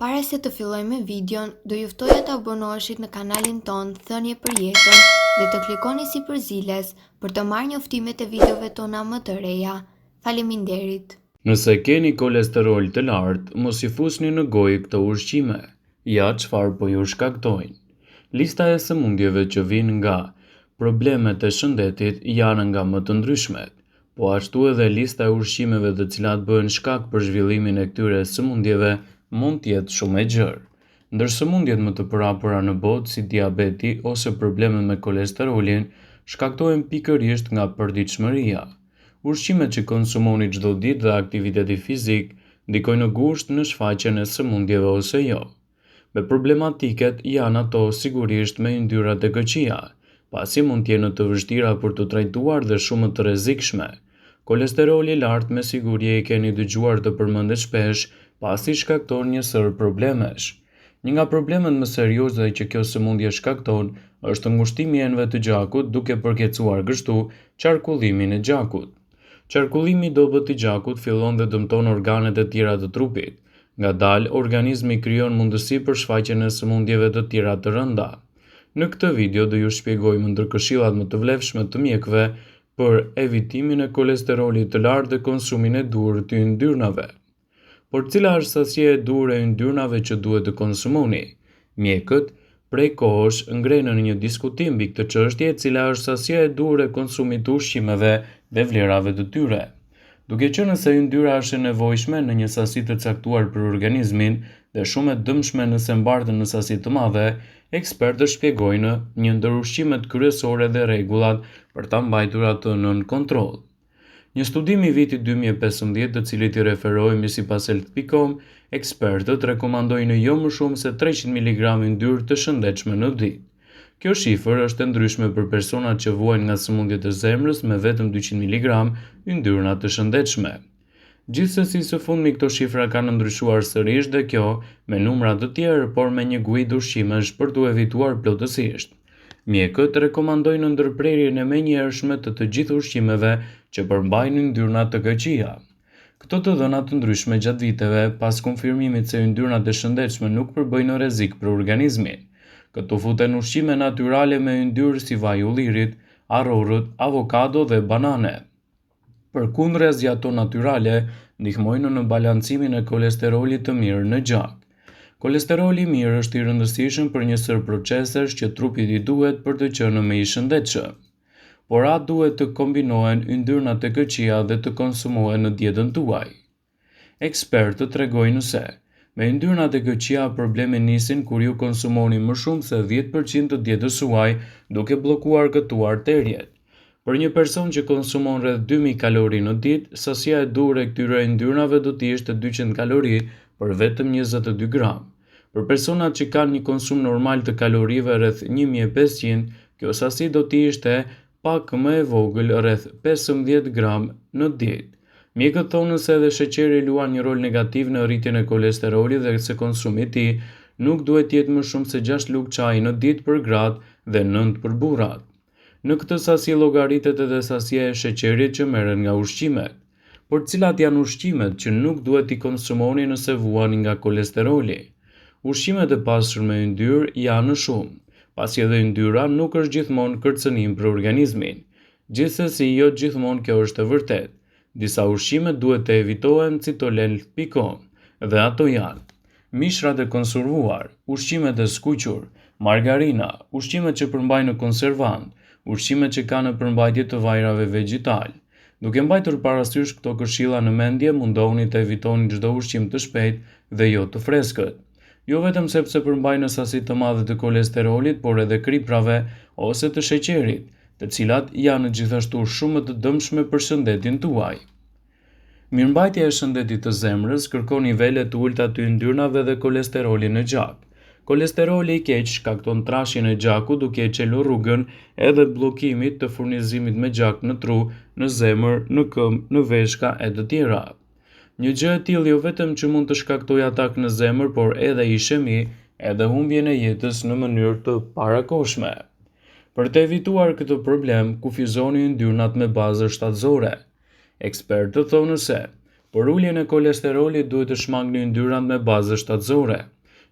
Para se të fillojmë me videon, do ju ftoja të abonoheshit në kanalin tonë Thënie për Jetën dhe të klikoni sipër ziles për të marrë njoftimet e videove tona më të reja. Faleminderit! Nëse keni kolesterol të lartë, mos i fusni në gojë këto ushqime. Ja çfarë po ju shkaktojnë. Lista e sëmundjeve që vijnë nga problemet e shëndetit janë nga më të ndryshmet. Po ashtu edhe lista e ushqimeve të cilat bëhen shkak për zhvillimin e këtyre sëmundjeve mund të jetë shumë e gjerë. Ndër sëmundjet më të përhapura në botë si diabeti ose problemet me kolesterolin shkaktohen pikërisht nga përditshmëria. Ushqimet që konsumoni çdo ditë dhe aktiviteti fizik ndikojnë ngushtë në shfaqjen e sëmundjeve ose jo. Më problematiket janë ato sigurisht me yndyrat e këqija, pasi mund të jenë të vështira për t'u trajtuar dhe shumë të rrezikshme. Kolesteroli i lartë me siguri e keni dëgjuar të përmendet shpesh, pasi shkakton një sërë problemesh. Një nga problemet më serioze që kjo sëmundje shkakton është ngushtimi i enëve të gjakut duke përkeqësuar kështu qarkullimin e gjakut. Qarkullimi i dobët i gjakut fillon dhe dëmton organet e tjera të trupit. Ngadalë, organizmi krijon mundësi për shfaqjen e sëmundjeve të tjera të rënda. Në këtë video do ju shpjegojmë ndër këshillat më të vlefshme të mjekëve për evitimin e kolesterolit të lartë dhe konsumin e duhur të yndyrnave. Por cila është sasia e duhur e yndyrnave që duhet të konsumoni? Mjekët, prej kohësh, ngrenë në një diskutim mbi këtë çështje e cila është sasia e duhur e konsumit të ushqimeve dhe vlerave të tyre. Duke qenë se yndyra është e nevojshme në një sasi të caktuar për organizmin dhe shumë e dëmshme nëse mbartet në sasi të madhe, ekspertët shpjegojnë një ndër ushqimet kryesore dhe rregullat për ta mbajtur atë nën kontroll. Një studim i vitit 2015, të cilit i referohemi sipas Health.com, ekspertët rekomandojnë jo më shumë se 300 mg yndyrë të shëndetshme në ditë. Kjo shifër është e ndryshme për personat që vuajnë nga sëmundjet e zemrës me vetëm 200 mg yndyrna të shëndetshme. Gjithsesi së fundmi këto shifra kanë ndryshuar sërish dhe kjo me numra të tjerë, por me një guidë ushqimesh për t'u evituar plotësisht. Mjekët rekomandojnë ndërprerjen e menjëhershme të të gjithë ushqimeve që përmbajnë yndyrna të këqija. Këto të dhëna të ndryshme gjatë viteve, pas konfirmimit se yndyrnat e shëndetshme nuk përbëjnë rrezik për organizmin. Këtu futen ushqime natyrale me yndyrë si vaji i ullirit, arrorët, avokado dhe banane. Përkundrazi ato natyrale ndihmojnë në balancimin e kolesterolit të mirë në gjak. Kolesteroli i mirë është i rëndësishëm për një sërë procesesh që trupit i duhet për të qenë më i shëndetshëm. Por a duhet të kombinohen yndyrnat e këqija dhe të konsumohen në dietën tuaj? Ekspertët tregojnë se, me yndyrnat e këqija problemi nisin kur ju konsumoni më shumë se 10% të dietës suaj, duke bllokuar këtu arteriet. Për një person që konsumon rreth 2000 kalori në ditë, sasia e duhur e këtyre yndyrnave do të ishte 200 kalori për vetëm 22 gram. Për personat që kanë një konsum normal të kalorive rreth 1500, kjo sasi do të ishte pak më e vogël rreth 15 gram në ditë. Mjekët thonë se edhe sheqeri luan një rol negativ në rritjen e kolesterolit dhe se konsumi i tij nuk duhet të jetë më shumë se 6 lugë çaji në ditë për gratë dhe 9 për burrat. Në këtë sasi llogaritet edhe sasia e sheqerit që merret nga ushqimet. Por cilat janë ushqimet që nuk duhet t'i konsumoni nëse vuani nga kolesteroli? Ushqimet e pasur me yndyrë janë shumë, pasi edhe yndyra nuk është gjithmonë kërcënim për organizmin. Gjithsesi, jo gjithmonë kjo është e vërtetë. Disa ushqime duhet të evitohen, citon Health.com, dhe ato janë: mishrat e konservuar, ushqimet e skuqur, margarina, ushqimet që përmbajnë konservant, ushqimet që kanë përmbajtje të vajrave vegjetal. Duke mbajtur parasysh këto këshilla në mendje, mundohuni të evitoni çdo ushqim të shpejtë dhe jo të freskët. Jo vetëm sepse përmbajnë sasi të madhe të kolesterolit, por edhe kriprave ose të sheqerit, të cilat janë gjithashtu shumë më të dëmshme për shëndetin tuaj. Mirëmbajtja e shëndetit të zemrës kërkon nivele të ulëta të yndyrnave dhe kolesterolin në gjak. Kolesteroli i keq shkakton trashjen e gjakut duke e çelur rrugën edhe bllokimit të furnizimit me gjak në tru, në zemër, në këmbë, në veshka e të tjera. Një gjë e tillë jo vetëm që mund të shkaktojë atak në zemër, por edhe ishemi, edhe humbjen e jetës në mënyrë të parakohshme. Për të evituar këtë problem, kufizoni yndyrnat me bazë shtazore. Ekspertët thonë se, Për uljen e kolesterolit duhet të shmangni yndyrat me bazë shtazore,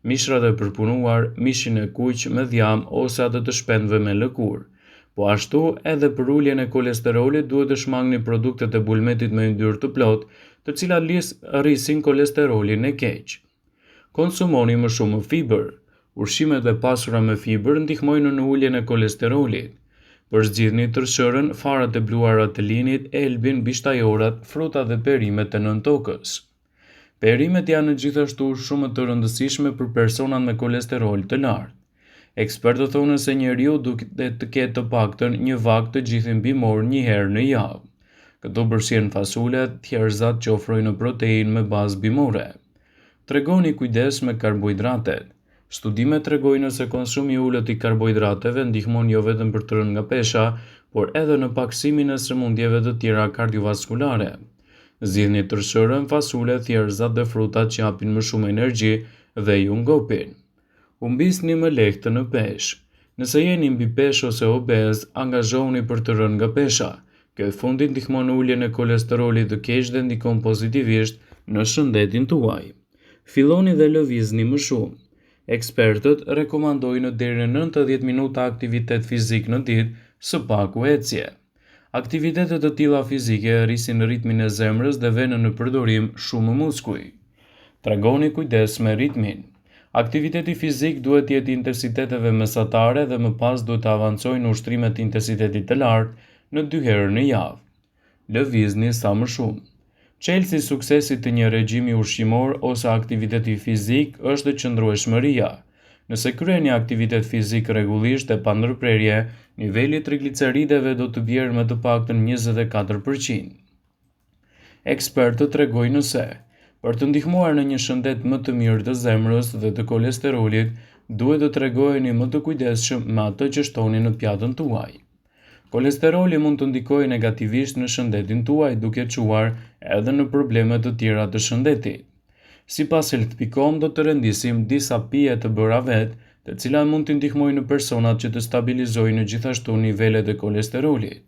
mishrat e përpunuar, mishin e kuq me dhjamë ose atë të shpendëve me lëkurë. Po ashtu, edhe për uljen e kolesterolit duhet të shmangni produktet e bulmetit me yndyrë të plotë, të cilat rrisin kolesterolin e keq. Konsumoni më shumë fibër. Ushqimet e pasura me fibër ndihmojnë në uljen e kolesterolit. Përzgjidhni tërshërën, farat e bluara të linit, elbin, bishtajoret, frutat dhe perimet e nëntokës. Perimet janë gjithashtu shumë të rëndësishme për personat me kolesterol të lartë. Ekspertët thonë se njeriu duhet të ketë të paktën një vakt të gjithin bimor një herë në javë. Këtu përfshihen fasulet, thjerrëzat që ofrojnë proteinë me bazë bimore. Tregoni kujdes me karbohidratet. Studimet tregojnë se konsumi i ulët i karbohidrateve ndihmon jo vetëm për të rënë nga pesha, por edhe në pakësimin e sëmundjeve të tjera kardiovaskulare. Zgjidhni tërshërën, fasulet, thjerrëzat dhe frutat që japin më shumë energji dhe ju ngopin. Humbisni më lehtë në peshë. Nëse jeni mbi peshë ose obez, angazhohuni për të rënë nga pesha. Kjo e fundit ndihmon në uljen e kolesterolit të keq dhe ndikon pozitivisht në shëndetin tuaj. Filloni dhe lëvizni më shumë. Ekspertët rekomandojnë deri në 90 minuta aktivitet fizik në ditë, së paku ecje. Aktivitete të tilla fizike rrisin ritmin e zemrës dhe vënë në përdorim shumë muskuj. Tregoni kujdes me ritmin. Aktiviteti fizik duhet të jetë i intensiteteve mesatare dhe më pas duhet të avancojë në ushtrime të intensitetit të lartë në dy herë në javë. Lëvizni sa më shumë. Çelësi i suksesit të një regjimi ushqimor ose aktiviteti fizik është qëndrueshmëria. Nëse kryeni aktivitet fizik rregullisht e pa ndërprerje, niveli i triglicerideve do të bjerë me të paktën 24%. Ekspertët tregojnë se, për të ndihmuar në një shëndet më të mirë të zemrës dhe të kolesterolit, duhet të tregoheni më të kujdesshëm me atë që shtoni në pjatën tuaj. Kolesteroli mund të ndikojë negativisht në shëndetin tuaj duke çuar edhe në probleme të tjera të shëndetit. Sipas Health.com do të rendisim disa pije të bëra vetë, të cilat mund t'i ndihmojnë personat që të stabilizojnë gjithashtu nivelet e kolesterolit.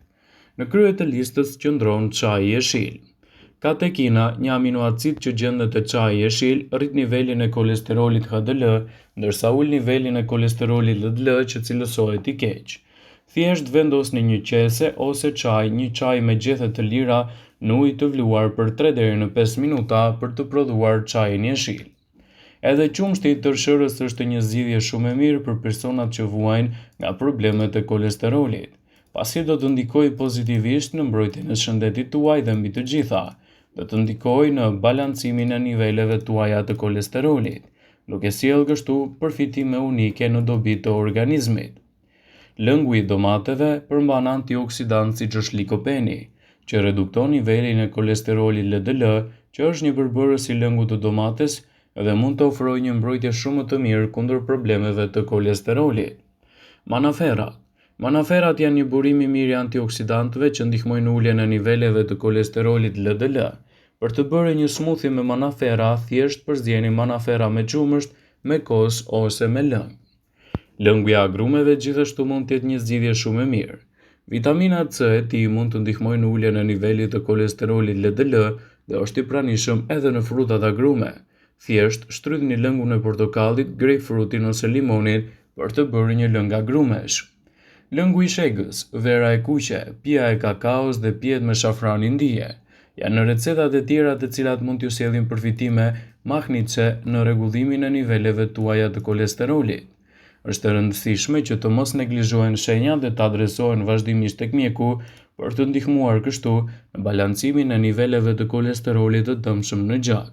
Në krye të listës qëndron çaji jeshil. Katekina, një aminoacid që gjendet te çaji jeshil, rrit nivelin e kolesterolit HDL, ndërsa ul nivelin e kolesterolit LDL që cilësohet i keq. Thjesht vendosni një qese ose çaj, një çaj me gjethe të lira në ujë të vluar për 3 deri në 5 minuta për të prodhuar çajin jeshil. Edhe qumështi i tërshërës është një zgjidhje shumë e mirë për personat që vuajnë nga problemet e kolesterolit, pasi do të ndikojë pozitivisht në mbrojtjen e shëndetit tuaj dhe mbi të gjitha, do të ndikojë në balancimin e niveleve tuaja të kolesterolit, duke sjellë kështu përfitime unike në dobi të organizmit. Lëngu i domateve përmban antioksidantë siç është likopeni, që redukton nivelin e kolesterolit LDL, që është një përbërës i lëngut të domates dhe mund të ofrojë një mbrojtje shumë më të mirë kundër problemeve të kolesterolit. Manaferrat Manaferrat janë një burim i mirë i antioksidantëve që ndihmojnë në uljen e niveleve të kolesterolit LDL. Për të bërë një smoothie me manaferra, thjesht përzieni manaferra me qumësht, me kos ose me lëng. Lëngu i agrumeve gjithashtu mund të jetë një zgjidhje shumë e mirë. Vitamina C e tij mund të ndihmojë në uljen e nivelit të kolesterolit LDL dhe është i pranishëm edhe në frutat agrume. Thjesht shtrydhni lëngun e portokallit, grejpfrutin ose limonit për të bërë një lëng agrumesh. Lëngu i shegës, vera e kuqe, pija e kakaos dhe pijet me shafran indie janë recetat e tjera të cilat mund t'ju sjellin përfitime mahnitëse në rregullimin e niveleve tuaja të kolesterolit. Është e rëndësishme që të mos neglizhohen shenjat dhe të adresohen vazhdimisht tek mjeku për të ndihmuar kështu në balancimin e niveleve të kolesterolit të dëmshëm në gjak.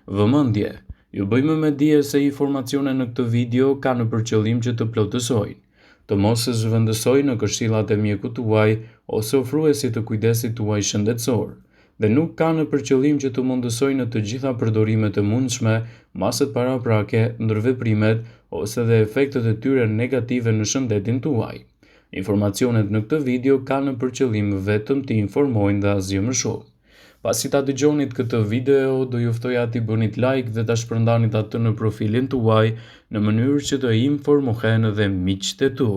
Vëmendje! Ju bëjmë me dije se informacionet në këtë video kanë për qëllim që të plotësojnë, të mos zëvendësojnë këshillat e mjekut tuaj ose ofruesit të kujdesit tuaj shëndetësor, dhe nuk kanë për qëllim që të mundësojnë të gjitha përdorimet e mundshme, masat paraprake, ndërveprimet ose dhe efektet e tyre negative në shëndetin tuaj. Informacionet në këtë video kanë për qëllim vetëm të informojnë dhe asgjë më shumë. Pasi ta dëgjonit këtë video, do ju ftoja t'i bënit like dhe ta shpërndanit atë në profilin tuaj në mënyrë që të informohen dhe miqtë e tu.